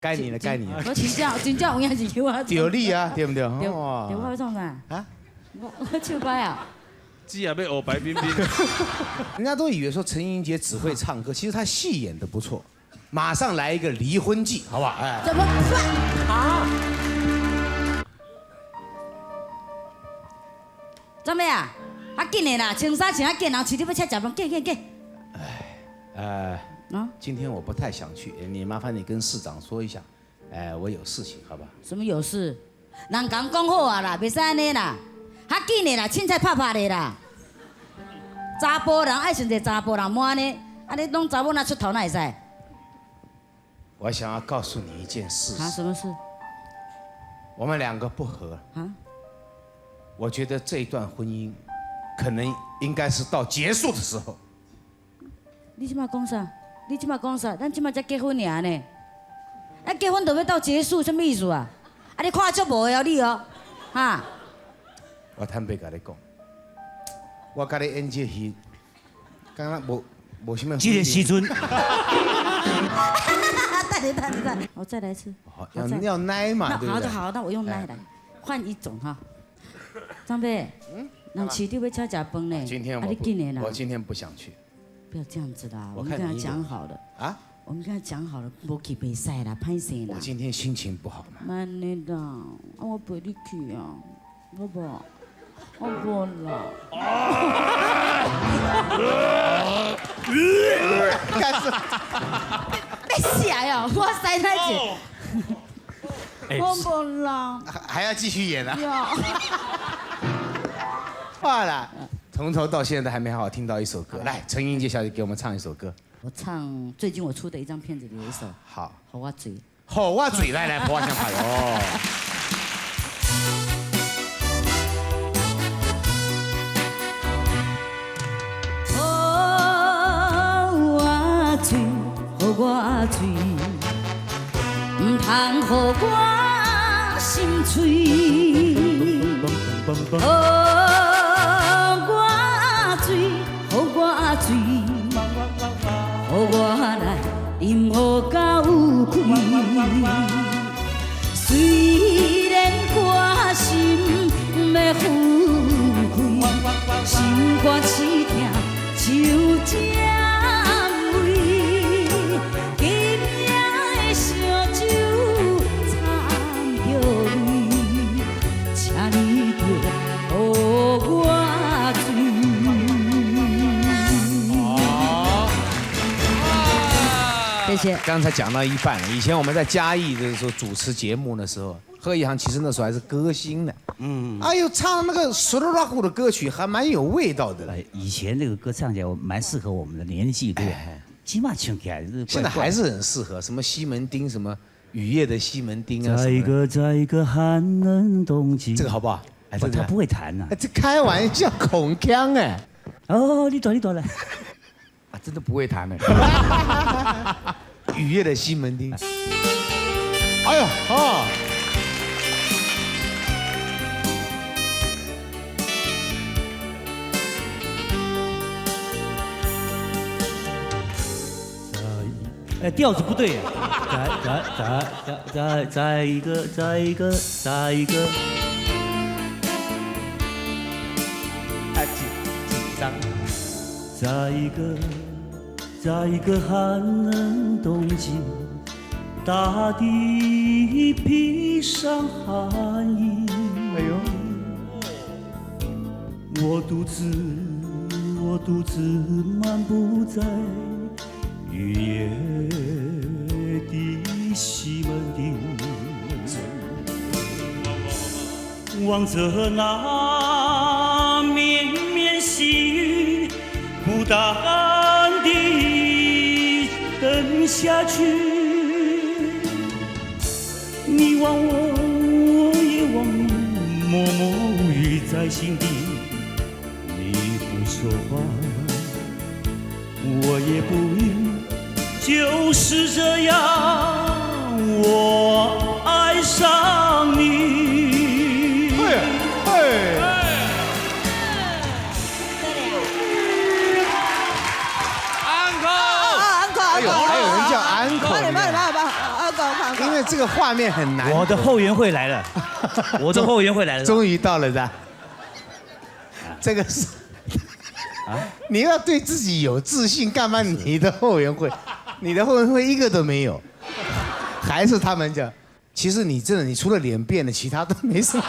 該你了，該你了。我真正真正有影是叫我。有力啊，對不對？對，對，我欲創啥？啊？我唱歌啊。雞也欲學白冰冰。人家都以為說陳英傑只會唱歌，其實他戲演得不錯。馬上來一個離婚記，好不好？哎。怎麼辦？啊？做咩啊？啊緊的啦，穿衫穿啊緊，人市長欲請食飯，緊緊緊。哎，今天我不太想去，你麻煩你跟市長說一下，哎，我有事情，好吧？什麼有事？人講講好啊啦，袂使按呢啦，較緊的啦，凊彩拍拍的啦。查埔人愛像一個查埔人，莫按呢，按呢攏查某若出頭，哪會使？我想要告訴你一件事。啊，什麼事？我們兩個不和。啊？我覺得這一段婚姻，可能應該是到結束的時候。你這馬講啥？你這馬講啥？咱這馬才結婚爾呢，啊結婚就欲到結束，啥物意思啊？啊你看足無的哦，你哦，哈？我坦白共你講，我佮你演這戲，敢若無啥物。這個時陣。等下等下等，我再來一次。要奶嘛，對不對？好的好，那我用奶來，換一種哈。張伯，人市長欲請食飯呢，今天我我今天不想去。不要這樣子啦，我們跟他講好了啊，我們跟他講好了，無去袂使啦，歹勢啦。我今天心情不好嘛。慢的啦，我陪你去啊，好不好？我無啦。幹什麼？別死啊！我塞太久。我無啦。還要繼續演啊？罷了。從頭到現在還沒好好聽到一首歌，來，陳英傑小姐給我們唱一首歌。我唱最近我出的一張片子裡有一首。好。予我醉。予我醉，來來，我先拍哦。予我醉，予我醉，毋通予我心碎。予我醉，予我來飲予到有開。雖然決心欲分開，心肝刺痛像針位。今夜的燒酒摻著淚，請你著予我醉。謝謝。剛才講到一半，以前我們在嘉義的時候主持節目的時候，賀一航其實那時候還是歌星呢。嗯。哎呦，唱那個蘇羅拉古的歌曲還蠻有味道的。以前那個歌唱起來蠻適合我們的年紀，對。起碼唱起來是。現在還是很適合，什麼西門町，什麼雨夜的西門町啊。在一個寒冷冬季。這個好不好？他不會彈吶。這開玩笑，孔鏘哎。哦，你轉你轉來。啊，真的不會彈呢。雨夜的西門町。哎呦，哦。哎，調子不對啊！在在在在在一個，在一個，在一個。太緊張。在一個，在一個寒冷冬季，大地披上寒衣。哎呦！我獨自，我獨自漫步在雨夜的西門町，望着那綿綿細雨，孤單地等下去。你望我，我也望你，默默無語在心底。你不說話，我也不語，就是這樣，我愛上你。嘿，嘿。安可，安可，哎呦，還有人叫安可。慢點，慢點，慢點，安可，安可。因為為這個畫面很難。我的後援會來了，我的後援會來了，終於到了，是吧？這個是啊，你要對自己有自信，幹嘛？你的後援會，你的後援會一個都沒有，還是他們講。其實你真的，你除了臉變了，其他都沒什麼。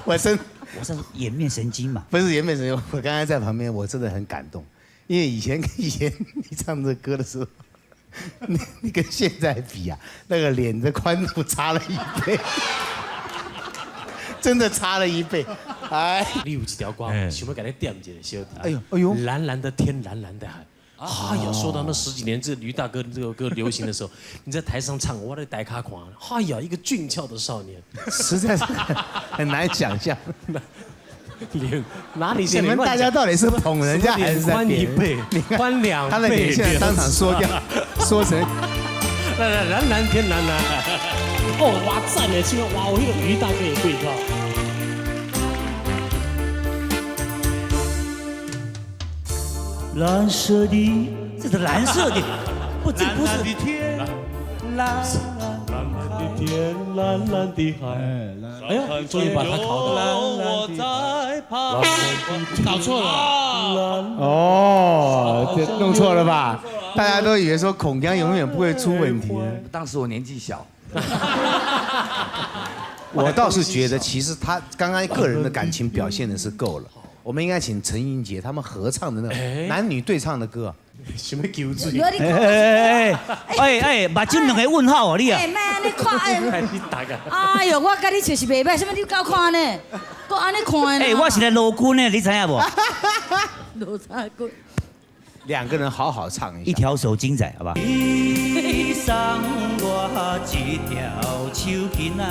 我真，我是顏面神經嘛。不是顏面神經，我剛才在旁邊，我真的很感動，因為以前你唱這歌的時候，你跟現在比啊，那個臉的寬度差了一倍，真的差了一倍。哎，你有一條歌，想欲共你點一下小弟。哎呦哎呦，藍藍的天，藍藍的海。哎呀，說到那十幾年，這呂大哥這個歌流行的時候，你在台上唱，我在台跤看，哎呀，一個俊俏的少年，實在是很難想象。臉哪裡？你們大家到底是捧人家還是在寬一倍？寬兩倍？他的臉現在當場縮掉，縮成。來來，藍藍天，藍藍海。哦，哇讚的，這個哇，我那個呂大哥也會跳。藍色的，這是藍色的，不，這不是。藍藍的天，藍藍的天，藍藍的海。哎呦，終於把它考到。搞錯了。哦，這弄錯了吧？大家都以為說孔鏘永遠不會出問題。當時我年紀小。我倒是覺得，其實他剛剛個人的感情表現的是夠了。我們應該請陳英傑他們合唱的那種男女對唱的歌。什麼叫水？哎哎哎哎，目睭兩個問號哦，你啊！哎，莫按呢看，哎，哎呦，我佮你笑是袂䆀，啥物你夠看呢？閣按呢看呢？哎，我是來羅軍的，你知影無？羅啥軍？兩個人好好唱一下。一條手巾仔，好吧？你送我一條手巾仔，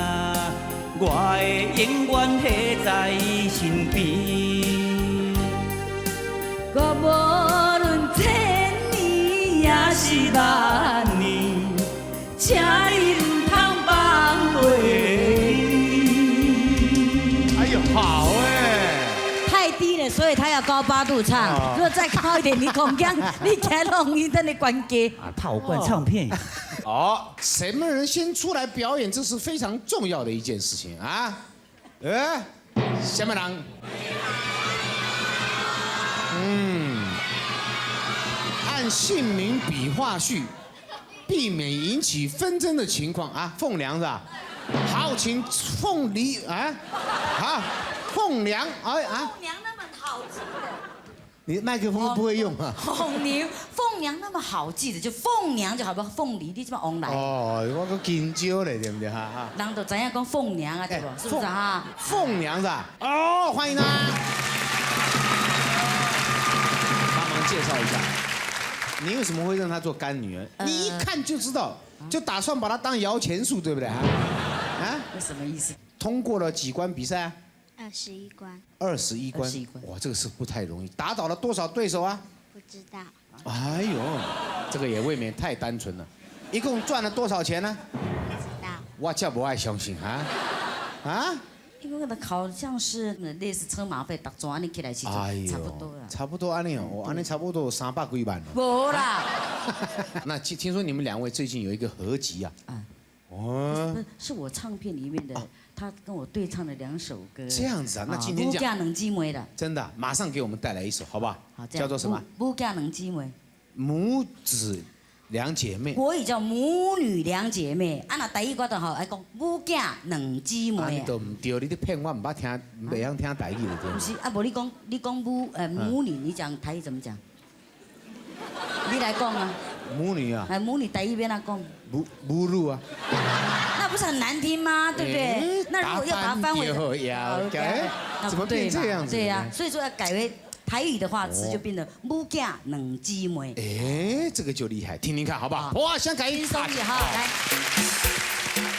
我會永遠繫在身邊。我無論千年抑是萬年，請你毋通放袂記。哎呦，好哎！太低了，所以他要高八度唱。如果再高一點，你孔鏘，你聽攏伊等你關機。啊，怕我灌唱片。好，什麼人先出來表演，這是非常重要的一件事情啊！哎，什麼人？嗯，按姓名筆畫序，避免引起紛爭的情況啊。鳳娘是吧？好，請鳳梨啊，好，鳳娘，哎啊。鳳娘那麼好記的。你麥克風不會用啊？鳳娘，鳳娘那麼好記的，就鳳娘就好不？鳳梨，你這麼往來。哦，我閣緊張咧，對不對？哈哈。人都知影講鳳娘啊，對不？是不是啊？鳳娘是吧？哦，歡迎他。幫忙介紹一下，你為什麼會認她做乾女兒？你一看就知道，就打算把她當搖錢樹，對不對？啊？那什麼意思？通過了幾關比賽啊？ 21關。 21關。21關。哇，這個是不太容易。打倒了多少對手啊？不知道。哎呦，這個也未免太單純了。一共賺了多少錢呢？不知道。我才不愛相信啊！啊？因為好像是類似車馬費，逐轉按呢起來是差不多啦。差不多按呢哦，按呢差不多300幾萬。無啦。那聽說你們兩位最近有一個合集啊？啊。哦。是我唱片裡面的，他跟我對唱了兩首歌。這樣子啊，那今天母囝兩姊妹啦。真的，馬上給我們帶來一首，好不好？好，叫做什麼？母囝兩姊妹。母子兩姐妹。國語叫母女兩姐妹，啊，若台語我就吼愛講母囝兩姊妹。啊，你都毋對，你咧騙我，毋捌聽，袂曉聽台語就對。毋是，啊，無你講，你講母女，你講台語怎麼講？你來講啊。母女啊。哎，母女台語欲按怎講？母母女啊。那不是很難聽嗎？對不對？那如果要把它翻回，怎麼變這樣子？對呀，所以說要改為台語的話，詞就變成母囝兩姊妹。哎，這個就厲害，聽聽看好不好？哇，先改一輕鬆一下，來。我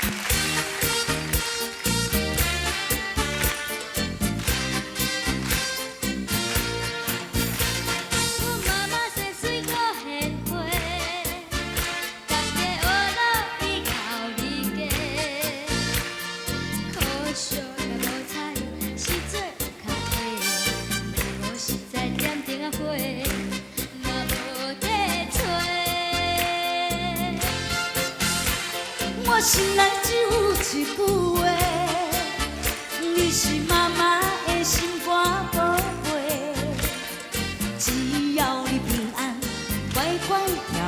心內只有一句話，你是媽媽的心肝寶貝，只要你平安，乖乖聽話，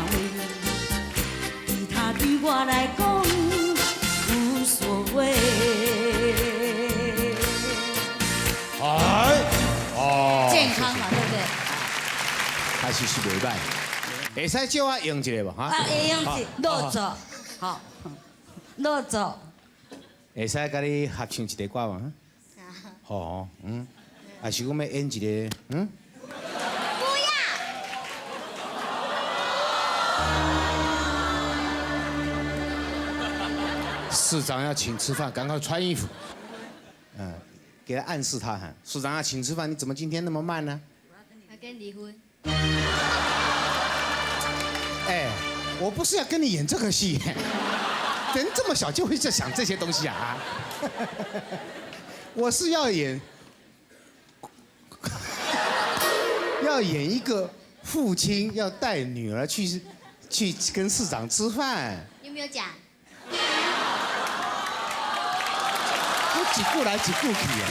其他對我來講無所謂。哎，哦，健康嘛，對不對？開始是袂歹，會使借我用一下無？哈？啊，會用一落座，好，落座。會使佮你合唱一個歌無？好，嗯，還是講欲演一個，嗯？不要。市長要請吃飯，趕快穿衣服。嗯，給他暗示他哈，市長要請吃飯，你怎麼今天那麼慢呢？要跟你離婚。哎，我不是要跟你演這個戲，人這麼小就會在想這些東西啊！我是要演，要演一個父親要帶女兒去跟市長吃飯。有沒有講？我一句來一句去啊！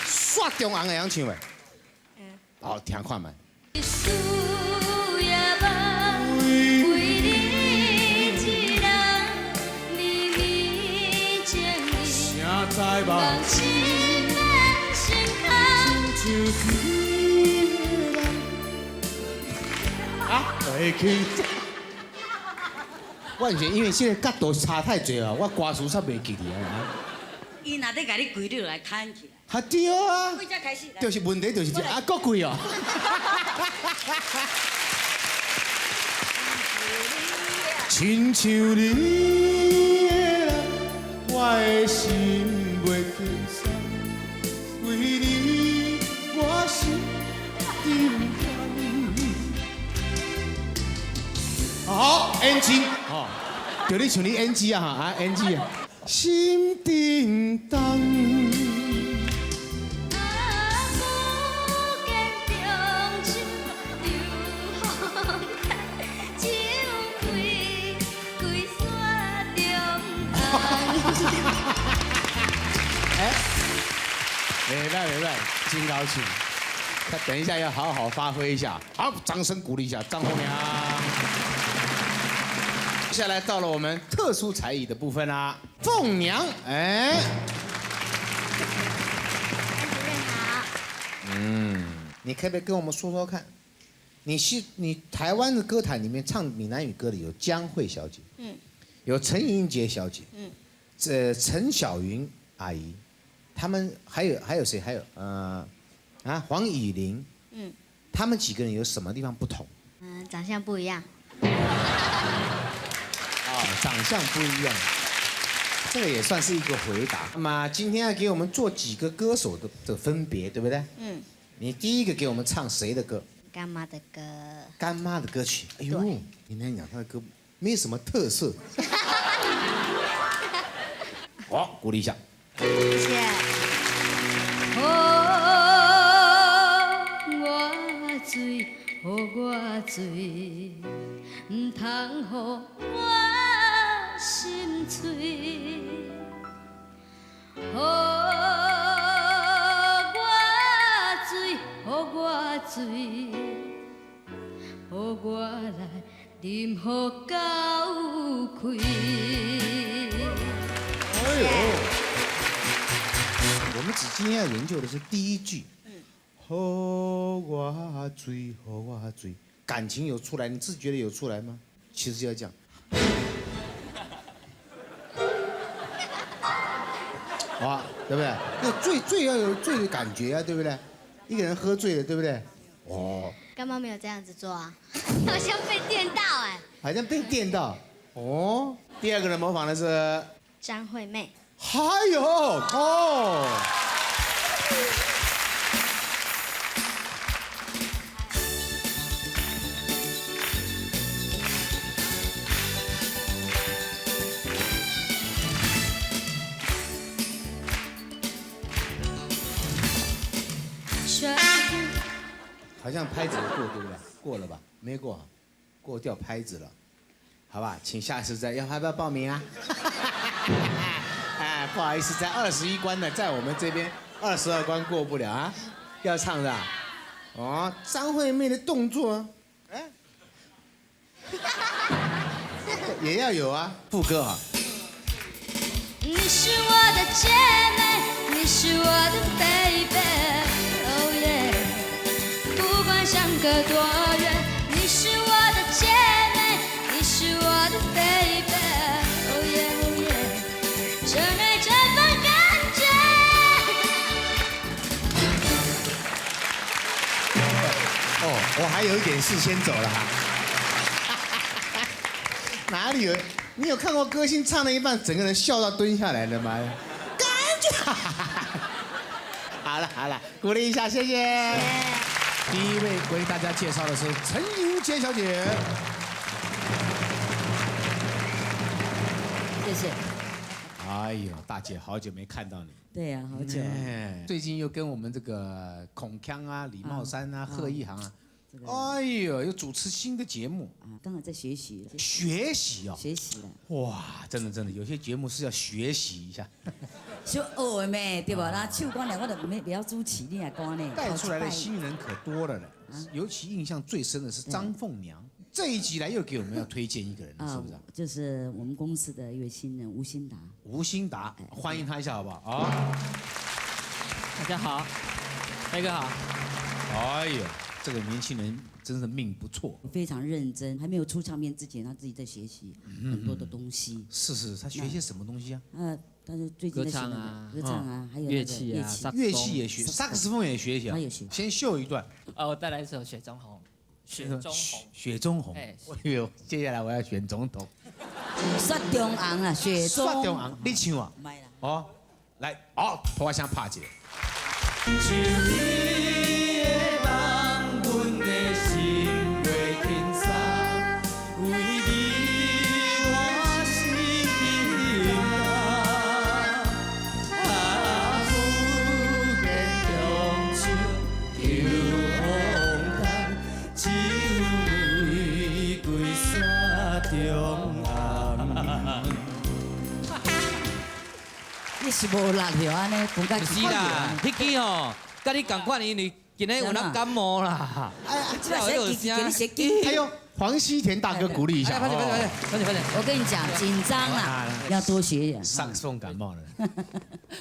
煞中紅會曉唱袂？好，聽看覓。啊，會去。我是因為這個角度差太濟了，我歌詞煞袂記得啊。伊若咧共你跪，你就來牽起來。哈對啊。跪才開始。就是問題就是這，啊，閣跪哦。親像你的人，我的心袂輕鬆，為你我心沉重。好，NG，哦，就你像你 NG 啊，哈，啊 NG 啊，心沉重。哎，袂歹袂歹，真高興。他等一下要好好發揮一下，好，掌聲鼓勵一下張鳳娘。接下來到了我們特殊才藝的部分啦，鳳娘，哎，班主任好。嗯，你可不可以跟我們說說看，你是你台灣的歌壇裡面唱閩南語歌的有江蕙小姐，嗯，有陳英傑小姐，嗯，這陳小雲阿姨，他們還有誰？還有黃以玲，嗯，他們幾個人有什麼地方不同？嗯，長相不一樣。啊，長相不一樣，這個也算是一個回答。那麼今天要給我們做幾個歌手的分別，對不對？嗯。你第一個給我們唱誰的歌？乾媽的歌。乾媽的歌曲。哎呦，今天講她的歌沒什麼特色。好，鼓勵一下。謝謝。予我醉，予我醉，毋通予我心碎。予我醉，予我醉，予我來啉予夠開。哎呦！我們只今天要研究的是第一句。予我醉，予我醉，感情有出來，你自己覺得有出來嗎？其實要這樣。啊，對不對？要醉醉要有醉的感覺啊，對不對？一個人喝醉了，對不對？哦。幹嘛沒有這樣子做啊？好像被電到哎。好像被電到。哦。第二個人模仿的是張惠妹。還有哦。好像拍子過，對不對？過了吧？沒過，過掉拍子了。好吧，請下次再要，要不要報名啊？哎，不好意思，在21關呢，在我們這邊22關過不了啊，要唱的。哦，張惠妹的動作，哎，也要有啊，副歌啊。你是我的姐妹，你是我的 baby，oh yeah，不管相隔多遠，你是我的姐妹，你是我的 baby，oh yeah oh yeah，真愛這份感覺。哦，我還有一點事先走了哈。哪裡有？你有看過歌星唱了一半，整個人笑到蹲下來的嗎？感覺。好了好了，鼓勵一下，謝謝。第一位為大家介紹的是陳盈潔小姐。謝謝。哎呦，大姐，好久沒看到你。對呀，好久。最近又跟我們這個孔鏘啊、李茂山啊、賀一航啊。哎呦，又主持新的節目啊！剛好在學習，學習哦，學習了。哇，真的真的，有些節目是要學習一下。小學的咩，對吧？那唱歌呢，我就沒不曉主持，你也講呢。帶出來的新人可多了嘞，尤其印象最深的是張鳳娘。這一集來又給我們要推薦一個人，是不是？就是我們公司的一位新人吳興達。吳興達，歡迎他一下好不好？啊，大家好，飛哥好。哎呦。這個年輕人真是命不錯，非常認真。還沒有出唱片之前，他自己在學習很多的東西。是是，他學些什麼東西啊？他就最近歌唱啊，歌唱啊，還有樂器啊，樂器也學，薩克斯風也學一下。他也學。先秀一段。啊，我帶來一首《雪中紅》。雪中紅。雪中紅。哎呦，接下來我要選總統。雪中紅啊，雪中。雪中紅，你唱啊？哦，來，哦，我先拍一下。你是無力了按呢，不是啦，彼支吼，佮你仝款，因為今日有那感冒啦。哎，哎呦，黃西田大哥鼓勵一下。快點快點快點快點！我跟你講，緊張啦，要多學一點。薩克斯風感冒了。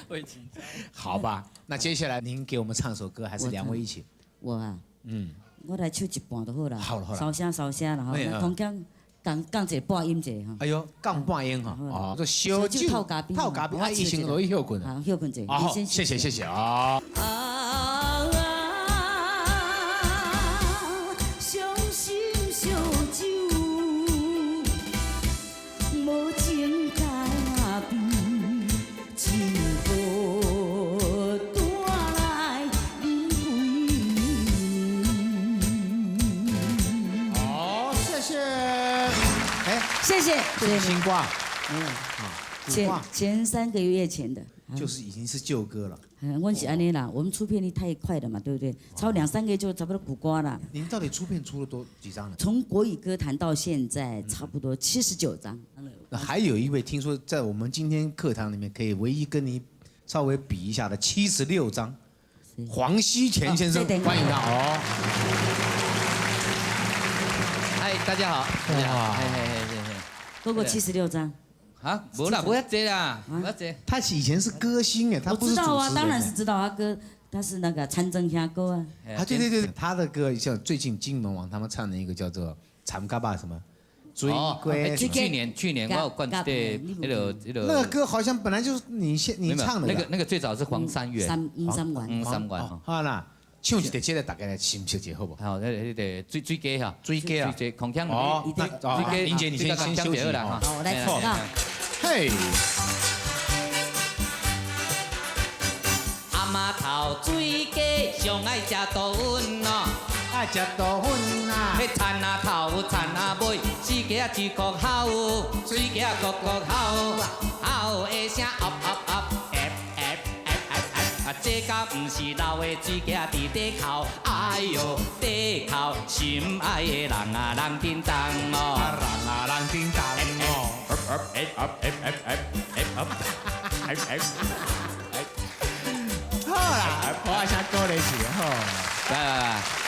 會緊張。好吧，那接下來您給我們唱首歌，還是兩位一起？我啊，嗯，我來唱一半就好啦。好了好了。燒聲燒聲啦，吼，同講。降一個半音一個哈。哎呦，降半音哈，哦，這燒酒透咖啡，透咖啡，啊，一先落去歇睏。好，歇睏者。好，謝謝謝謝啊。傷心燒酒，無情咖啡，情何帶來飲杯。好，謝謝。哎，謝謝。這是新歌，沒有，前3個月前的，就是已經是舊歌了。嗯，我是按呢啦，我們出片率太快了嘛，對不對？超2、3個月就差不多古歌了。您到底出片出了多幾張呢？從國語歌壇到現在，差不多79張。那還有一位，聽說在我們今天課堂裡面可以唯一跟你稍微比一下的76張，黃西田先生，歡迎他哦。嗨，大家好，大家好，嘿嘿嘿嘿。多過76張。啊，無啦，無遐濟啦，無遐濟。他以前是歌星哎，他不是主持人。我知道啊，當然是知道，他歌他是那個參政兄歌啊。啊，對對對，他的歌像最近金門王他們唱的一個叫做《慘嘎巴》什麼，追歸。去年我有灌對那個那個。那個歌好像本來就是你先你唱的。那個最早是黃三元。吳三元。吳三元。好啦。唱一個，這個大家來欣賞一下，好不好？好，那個水雞哈，水雞啊，水雞，孔鏘。哦，那林姐，你先休息啦。好，我來唱。嘿。阿媽頭水雞上愛食豆粉哦，愛食豆粉啊。彼田仔頭，田仔尾，水雞仔一个吼，水雞仔个个吼，吼的声嗷嗷嗷，啊，這敢毋是流的水寄佇底哭？哎喲，底哭，心愛的人啊，人叮當哦，人啊人叮當哦。好啦，我先鼓勵一下吼。來來來。